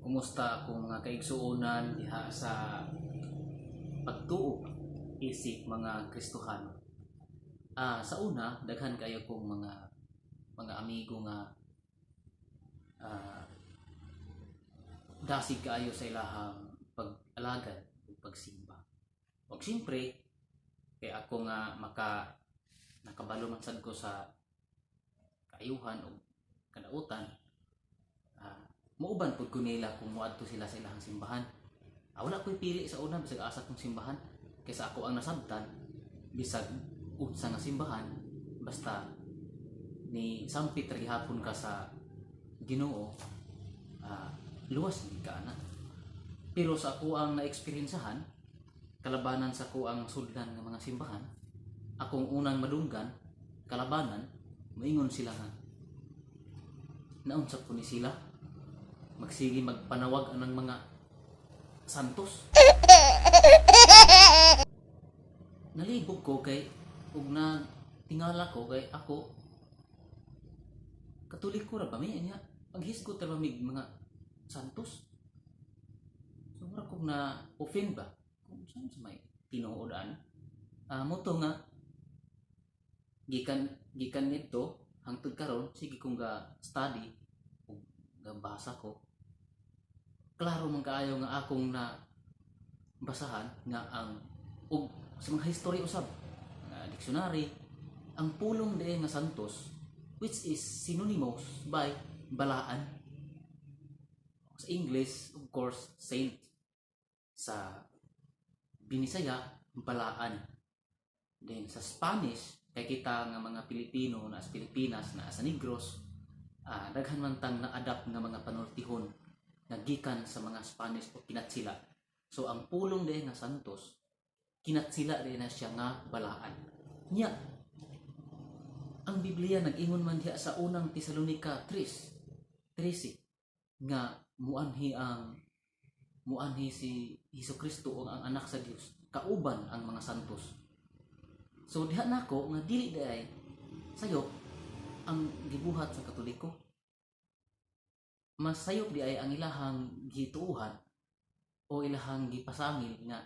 Kumusta akong mga kaigsuonan diha sa pagtuo isip mga Kristohano? Sa una, daghan kayo kong mga amigo nga dasig kaayo sa ilahang pag-alagad ug pagsimba. Ug siyempre, kay ako nga nakabalo man sad ko sa kaayuhan ug kadautan, muuban pud ko nila kung moadto sila sa ilahang simbahan. Wala ko'y pili sa una bisag asa kong simbahan kaysa ako ang nasabtan, bisag unsa nga simbahan, basta ni sampit ra gihapon ka sa Ginoo, luwas gid ka ana. Pero sa ako ang naeksperiensahan, kalabanan sa ako ang sudlan nga mga simbahan, akong unang madunggan, kalabanan, moingon sila nga naunsa po ni sila, magsige magpanawag anang mga santos. Nalibog ko kay ug na tingala ko kay ako Katoliko ra ba mi nya, paghisgot ra ba mig mga santos? So mura kog na offend ba kung saan sa may tinuod ani. Mo to nga gikan gikan nidto hangtod karon, sige kong ga study ug gabasa ko, klaro man kaayo nga akong na basahan nga ang ug sa mga history usab, mga dictionary, ang pulong diay nga santos, which is synonymous by balaan. Sa English, of course, saint. Sa Binisaya, balaan. Then sa Spanish, kay kita nga mga Pilipino na sa Pilipinas, na sa Negros, daghan man tang na-adapt nga mga panultihon nga gikan sa mga Spanish o kinatsila. So ang pulong diay nga santos, kinatsila diay na siya nga balaan. Nya ang Biblia nag-ingon man diha sa Unang Tesalonica 3:13 nga muanhi si Hesus Kristo o ang anak sa Dios kauban ang mga santos. So diha nako nga dili diay sayop ang gibuhat sa Katoliko. Mas sayop di ay ang ilahang gituuhan o ilahang gipasangil nga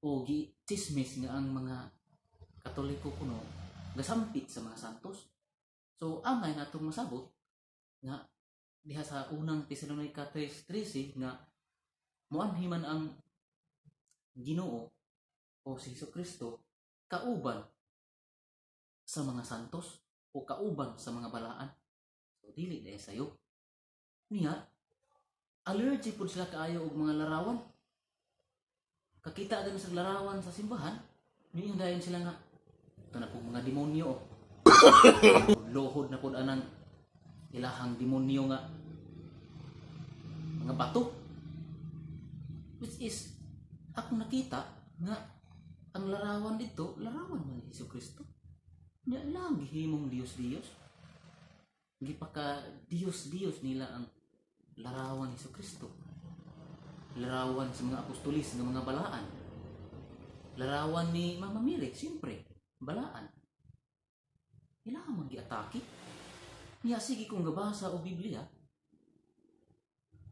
o gi-chismis nga ang mga Katoliko kuno gasampit sa mga santos. So angay natong masabot nga diha sa Unang Tesalonica 3:13 nga muanhi man ang Ginoo o si Hesus Kristo kauban sa mga santos o kauban sa mga balaan. So dili diay sayop. Niya allergy pud sila kaayo og mga larawan. Kakita gani sa larawan sa simbahan, niingon dayon sila nga ito na po mga demonyo. Oh. Lohod na pud anang ilahang demonyo nga mga bato. Which is ako nakita nga ang larawan dito, larawan man ni Hesus Kristo. Nya lang gihimong Dios Dios. Gipaka Dios Dios nila ang larawan ni Hesus Kristo. Larawan sa mga apostolis nga mga balaan. Larawan ni Mama Mary, siyempre, balaan. Ila man giatake. Niya sige kung gabasa og Biblia,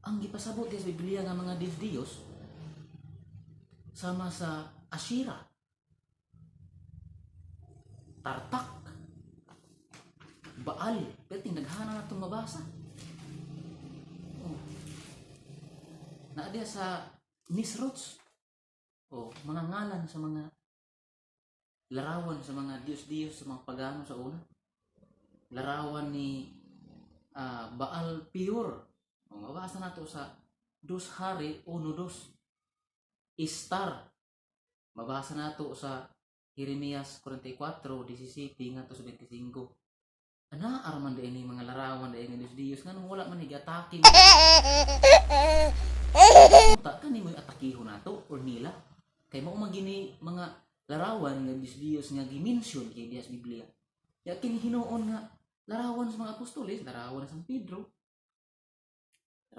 ang gipasabot diha sa Biblia nga mga Diyos Diyos sama sa Ashira, Tartak, Baal, pero naghana na itong mabasa. Oh. Naa diha sa Nisroch. Oh, mga ngalan sa mga larawan sa mga Diyos-Diyos sa mga pagano sa una. Larawan ni Baal Peor. O, mabasa nato sa Dos Hari 1:2. Istar. Mabasa nato sa Jeremias 44:17 ngadto sa 25. Ana arman diay ni mga larawan diay nga Diyos Diyos, nganong wala man higatake? Ta kani mo atakihon nato or nila kay mao man gini mga larawan nga Diyos Diyos nga gi-mention kay diha sa Biblia. Ya kini hinuon nga larawan sa mga apostoles, larawan sa San Pedro,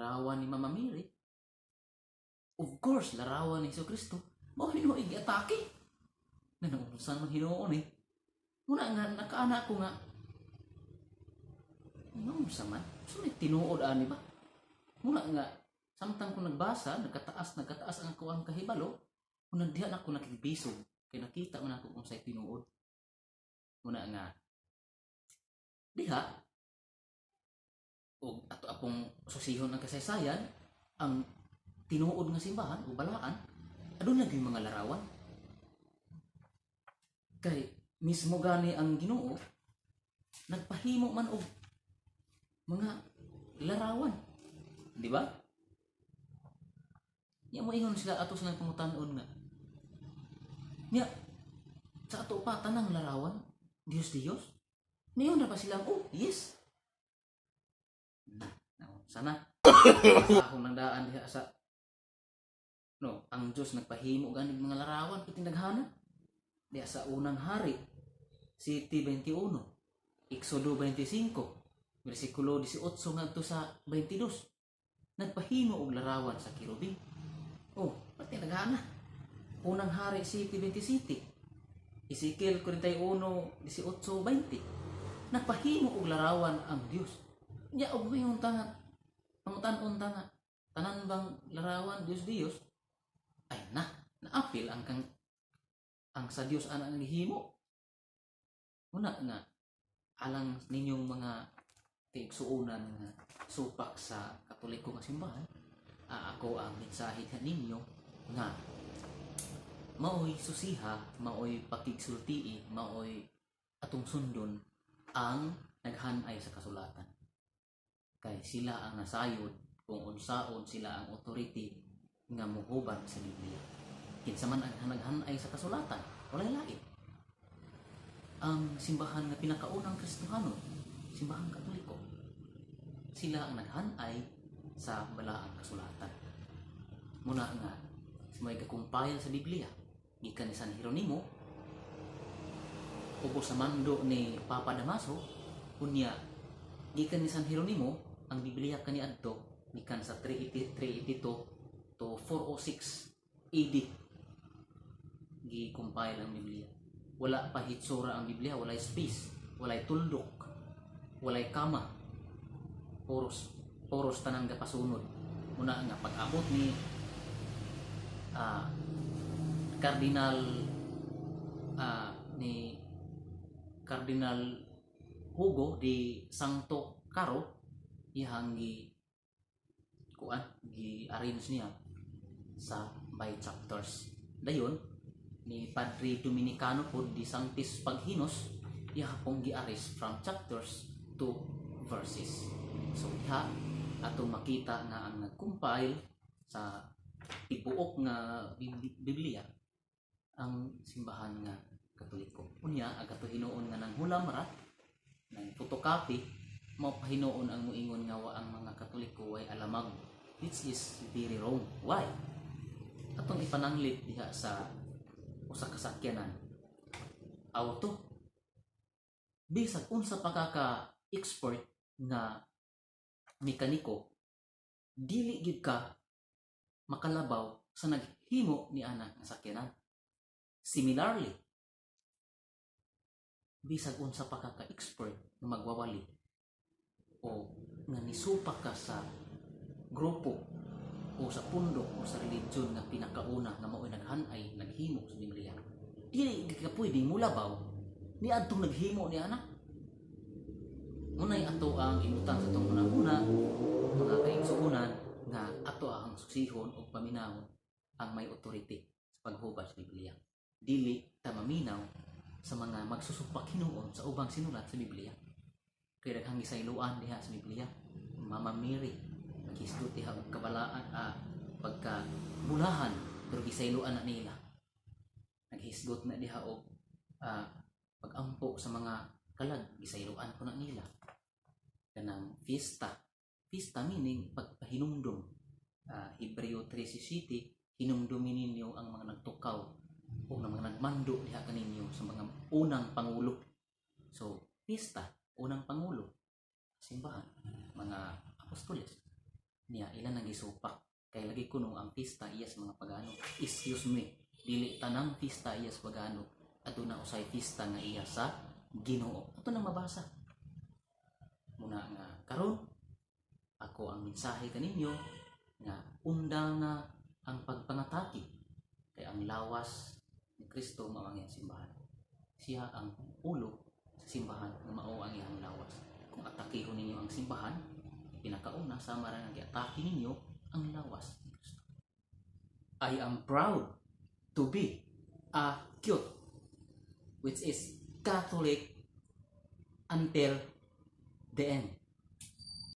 larawan ni Mama Mary, of course larawan ni Kristo, mao hinuon giatake. Nanaunsan man hinuon eh. Muna nga nakaana ko nga naunsa man so may tinuod ani ba muna nga. Samtang ko nagbasa, nagkataas, nagkataas ang ako ang kahibalo, unang diha na ako nakigbisog kay nakita man ako kung sa'y tinuod. Muna nga diha og ato apong susihon ang kasaysayan, ang tinuod nga simbahan o balaan aduna gyud mga larawan, kay mismo gani ang Ginoo nagpahimo man og mga larawan, di ba? Nya mo ingon sila ato sa pangutan-on nga nya sa ato pa tanang larawan Dios Dios. Niyon na ba silang, "Oh yes"? Na, na sana akong nangdaan diha sa no, ang Dios nagpahimo ganig mga larawan pitindaghana diha sa Unang Hari 7:21, Exodo 25 bersikulo 18 ngadto sa 22, nagpahimo og larawan sa kerubin. Oh, pati naghana. Unang Hari 7:27, Ezekiel 41 18 20, nagpahimo og larawan ang Dios. Nya og mayon ta nga pangutan-on ta nga tanan bang larawan Dios Dios? Ay na, naapil ang kang ang sa Dios ana ang gihimo. Una nga alang ninyong mga tigsuonan nga supak sa Katoliko nga simbahan, ako ang mensahe ninyo nga maoy susiha, maoy pakigsultii, maoy atong sundon ang naghanay sa kasulatan. Kay sila ang nasayod kung unsaon, sila ang authority nga muhuban sa Biblia. Kinsa man ang naghanay sa kasulatan? Walay lain. Ang simbahan nga pinakaunang Kristohano, Simbahang Katoliko. Sila ang naghanay sa balaang kasulatan. Muna nga sa may kakumpile sa Biblia gikan ni San Jeronimo ubos sa mando ni Papa Damaso. Unya gikan ni San Jeronimo ang Biblia kaniadto, gikan sa 380 382 to 406 AD gi-compile ang Biblia. Wala pa hitsura ang Biblia, walay space, walay tuldok, walay kama, puros puros tanang gapasunod. Muna nga pag-abot ni Cardinal Hugo di Sancto Caro, iyang gi kuan, gi arrange niya sa by chapters. Dayon ni Padre Dominicano pod di Sanctis Paghinos, iya pong gi-arrange from chapters to verses. So diha atong makita nga ang nag-compile sa tibuok nga Biblia ang simbahan nga Katoliko. Unya aga to hinuon nga nang hulam ra nang photocopy, mao pa hinuon ang muingon nga wa ang mga Katoliko way alamag, which is very wrong. Why? Atong ipananglit diha sa usa ka sakyanan, auto. Bisag unsa pa ka ka expert nga mekaniko, dili gyud ka makalabaw sa naghimo ni ana nga sakyanan. Similarly, bisag unsa pa ka ka expert nga magwawali o nga nisupak ka sa grupo o sa pundo o sa religion nga pinakauna nga mao'y naghanay, naghimo sa Biblia, dili ka pwede mulabaw ni adtong naghimo ni ana. Munay ato ang imutang sa atong una-una, mga kaigsuonan, nga ato ang susihon og paminawon ang may authority sa paghubad sa Biblia. Dili ta maminaw sa mga magsusupak hinuon sa ubang sinulat sa Biblia. Kay daghang gisayloan diha sa Biblia. Mama Mary naghisgot diha og kabalaan, pagka bulahan, pero gisayloan na nila. Naghisgot na diha og pagampo sa mga kalag, gisayloan ko na nila. Kanang fiesta, fiesta meaning pagpahinumdum. Hebreo 13:7, "Hinumdumin ninyo ang mga nagtukaw o ang mga nagmando diha kaninyo sa mga unang pangulo." So fiesta, unang pangulo, simbahan, mga apostoles niya, ilan ang gisupak kay lagi kuno ang pista iya sa mga pagano. Excuse me, dili tanang pista iya sa pagano. Aduna usay pista nga iya sa Ginoo. Ato nang mabasa. Muna nga karon ako ang mensahe kaninyo. Nga undang na ang pagpangatake kay ang lawas ni Kristo mao ang iyang simbahan. Siya ang ulo sa simbahan nga mao ang iyang lawas. Kung atakehon ninyo ang simbahan, pinakauna sama ra nga giatake ninyo ang lawas ni Kristo. I am proud to be a cute, which is Catholic until the end.